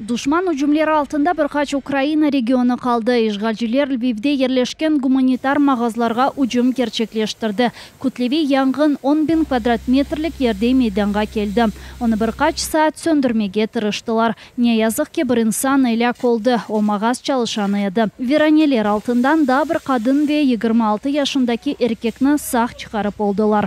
Duşman ücümleri altında bir qaç Ukraina regionı qaldı. İşğalciler Lvivde yerleşken gumanitar mağazlarğa ücüm kerçekleştirdi. Kütleviy yanğın on biñ kvadrat metrlik yerde meydanğa keldi. Onı bir qaç saat söndürmege tırıştılar. Ne yazıq ki, bir insan elâk oldı, o mağaz çalışanı edi. Viraneler altından daa bir qadın ve 26 yaşındaki erkekni sağ çıqarıp oldılar.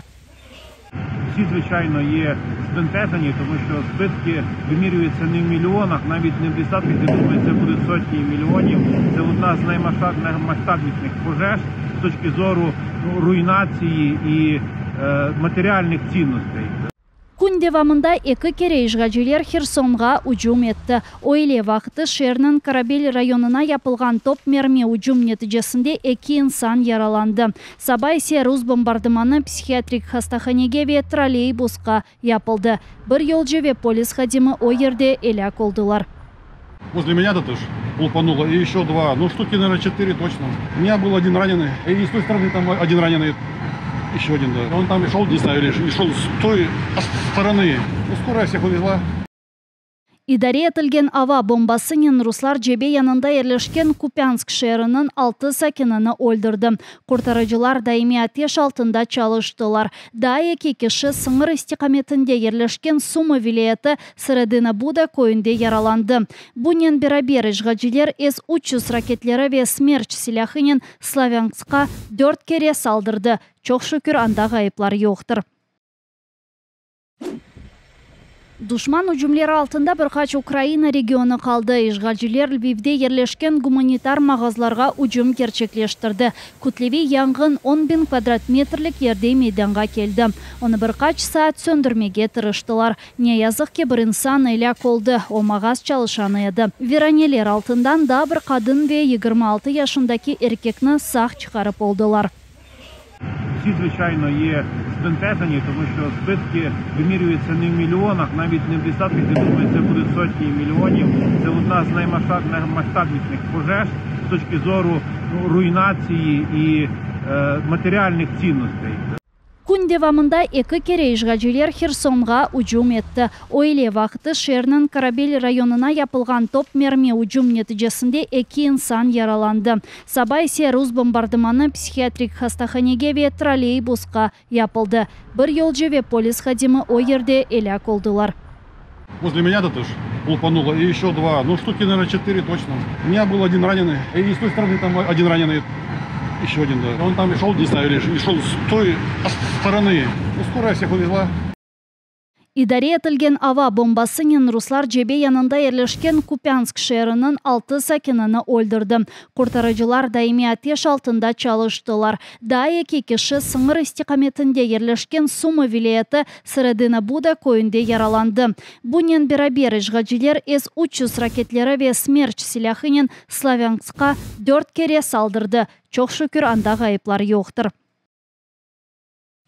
Vsi, zviçayno, ye zbentejeni, tomu şço zbıtki vımірюються ne v мільйонах, навіть не в десятках, я думаю, це будуть сотні мільйонів. Це одна з наймасштабніших пожеж з точки зору, ну, руйнації і матеріальних цінностей. Kün devamında eki kere işğalciler Hersonğa ücüm etti. Öyle vaqtı şeerniñ Korabel rayonına yapılğan top mermi ücüm neticesinde eki insan yaralandı. Saba ise rus bombardımanı psihiatrik hastahanege ve trolleybusqa yapıldı. Bir yolcu ve polis hadimi o yerde elâk oldılar. Возле меня тут уж лупануло, и еще два, ну штуки, наверное, 4 точно. У меня был один раненый, и с той стороны там один раненый, еще один, да. Он там и шел, не знаю, или шел с той стороны. Ну, скорая всех увезла. İdare etilgen ava bombasınen ruslar cebe yanında yerleşken Kupânsk şeeriniñ altı sakinini öldürdi. Qurtarıcılar daimiy ateş altında çalıştılar. Daa eki kişi sıñır istiqametinde yerleşken Sumı vilâyeti Seredına-Buda köyünde yaralandı. Bunen beraber işğalciler S 300 raketleri ve Smerç silâhınen Slavânskqa dört kere saldırdı. Çoq şükür, anda ğayıplar yoqtır. Duşman ücümleri altında bir qaç Ukraina regionı qaldı. İşğalciler Lvivde yerleşken gumanitar mağazlarğa ücüm kerçekleştirdi. Kütleviy yanğın on biñ kvadrat metrlik yerde meydanğa keldi. Onı bir qaç saat söndürmege tırıştılar. Ne yazıq ki, bir insan elâk oldı, o mağaz çalışanı edi. Viraneler altından daa bir qadın ve 26 yaşındaki erkekni sağ çıqarıp oldılar. Vsi, zviçayno, ye zbentejeni, tomu şço zbıtki vımірюються ne v мільйонах, навіть не в десятках, я думаю, це будуть сотні мільйонів. Це одна з наймасштабніших пожеж з точки зору, ну, руйнації і матеріальних цінностей. Kün devamında eki kere işğalciler Hersonğa ücüm etti. Öyle vaqtı şeerniñ Korabel rayonına yapılğan top mermi ücüm neticesinde eki insan yaralandı. Saba ise rus bombardımanı psihiatrik hastahanege ve trolleybusqa yapıldı. Bir yolcu ve polis hadimi o yerde elâk oldılar. Возле меня тут уж лупануло, и еще два, ну штуки, наверное, 4 точно. У меня был один раненый, и с той стороны там один раненый, еще один, да. Он там и шел, не знаю, или шел с той стороны. Ну, скорая всех увезла. İdare etilgen ava bombasınen ruslar cebe yanında yerleşken Kupânsk şeeriniñ altı sakinini öldürdi. Qurtarıcılar daimiy ateş altında çalıştılar. Daa eki kişi sıñır istiqametinde yerleşken Sumı vilâyeti Seredına-Buda köyünde yaralandı. Bunen beraber işğalciler S 300 raketleri ve Smerç silâhınen Slavânskqa dört kere saldırdı. Çoq şükür, anda ğayıplar yoqtır.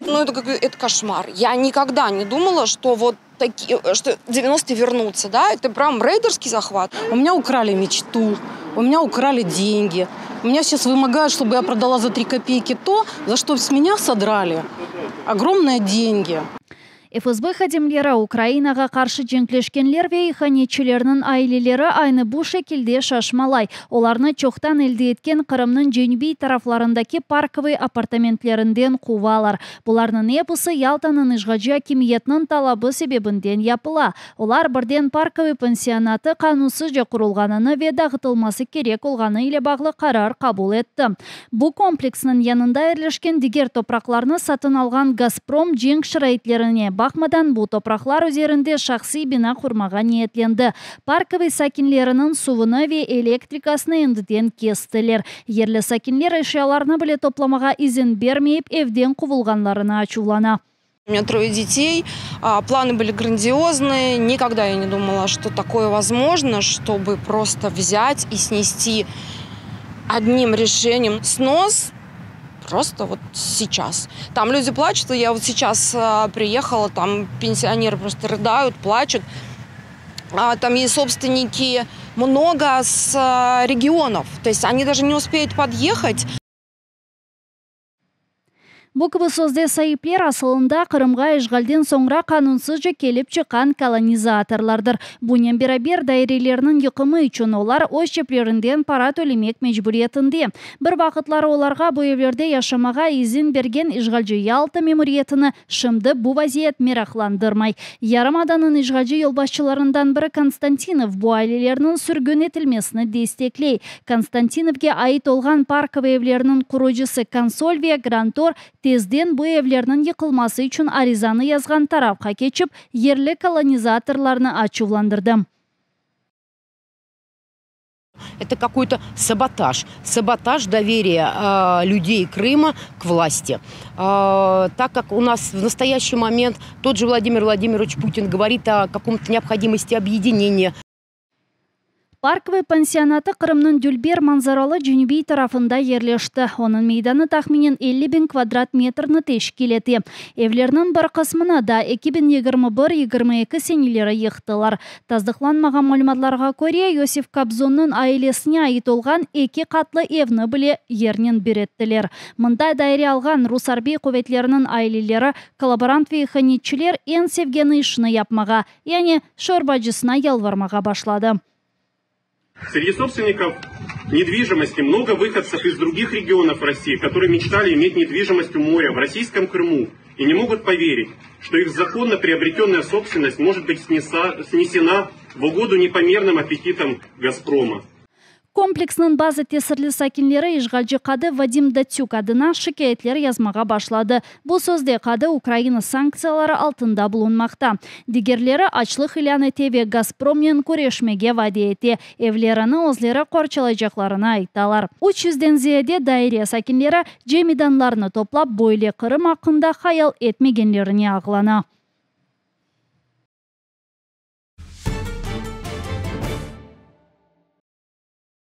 Ну, это, как, это кошмар. Я никогда не думала, что вот такие, что 90-е вернутся, да? Это прям рейдерский захват. У меня украли мечту, у меня украли деньги. У меня сейчас вымогают, чтобы я продала за 3 копейки то, за что с меня содрали огромные деньги. FSB hadimleri Ukrainağa qarşı cenkleşkenler ve ihanetçilerniñ aileleri aynı bu şekilde şaşmalay. Olarnı çoqtan elde etken Qırımnıñ cenübiy taraflarındaki parkovıy apartamentlerinden quvalar. Bularnıñ episi Yaltanıñ işğalci akimiyetiniñ talabı sebebinden yapıla. Olar birden parkovıy pansionatı qanunsızca qurulğanını ve dağıtılması kerek olğanı ile bağlı qarar qabul etti. Bu kompleksniñ yanında yerleşken diger topraqlarnı satın alğan Gazprom cenk şaraitlerine baqmadan bu topraqlar üzerinde şahsiy bina qurmağa niyetlendi. Parkovıy sakinleriniñ suvunı ve elektrikasını endiden kestiler. Yerli sakinler eşyalarnı bile toplamağa izin bermeyip evden quvulğanlarına açuvlana. У меня трое детей, планы были грандиозные. Никогда я не думала, что такое возможно, чтобы просто взять и снести одним решением снос просто вот сейчас. Там люди плачут, я вот сейчас приехала, там пенсионеры просто рыдают, плачут. Там есть собственники много с регионов. То есть они даже не успеют подъехать. Bu kibi sözde saipler asılında Qırımğa işğalden soñra qanunsızca kelip çıqqan kolonizatorlardır. Bunen beraber dairelerniñ yıqımı içün olar öz ceplerinden para tölemek mecburiyetinde. Bir vaqıtları olarğa bu evlerde yaşamağa izin bergen işğalci Yalta memuriyetini şimdi bu vaziyet meraqlandırmay. Yarımadanıñ işğalci yolbaşçılarından biri Konstantinov bu ailelerniñ sürgün etilmesini destekley. Konstantinovge ait olğan Parkovıy evleriniñ qurucısı Konsol ve Grantor tezden bu evlerniñ yıqılması içün arizanı yazğan tarafqa keçip, yerli kolonizatorlarnı açuvlandırdı. Это какой-то саботаж. Саботаж доверия людей Крыма к власти. Так как у нас в настоящий момент тот же Владимир Владимирович Путин говорит о каком-то необходимости объединения. Parkovıy pansionatı Qırımnıñ dülber manzaralı cenübiy tarafında yerleşti. Onıñ meydanı tahminen 50 biñ kvadrat metrni teşkil ete. Evlerniñ bir qısmını da 2021-22 seneleri yıqtılar. Tasdıqlanmağan malümatlarğa köre, Yosif Kobzonnıñ ailesine ait olğan eki qatlı evni bile yernen bir ettiler. Mında daire alğan rus arbiy quvetleriniñ aileleri, kollaborant ve ihanetçiler eñ sevgeni işini yapmağa, yani şorbacısına yalvarmağa başladı. Среди собственников недвижимости много выходцев из других регионов России, которые мечтали иметь недвижимость у моря в российском Крыму и не могут поверить, что их законно приобретенная собственность может быть снесена в угоду непомерным аппетитам «Газпрома». Kompleksniñ bazı tesirli sakinleri işğalci qadı Vadim Datsük adına şikâyetler yazmağa başladı. Bu sözde qadı Ukraina sanktsiyaları altında bulunmaqta. Digerleri açlıq ilân ete ve Gazpromnen küreşmege vade ete. Evlerini özleri qorçalaycaqlarını aytalar. 300-den ziyade daire sakinleri cemidanlarını toplap, böyle Qırım aqqında hayal etmegenlerine ağlana.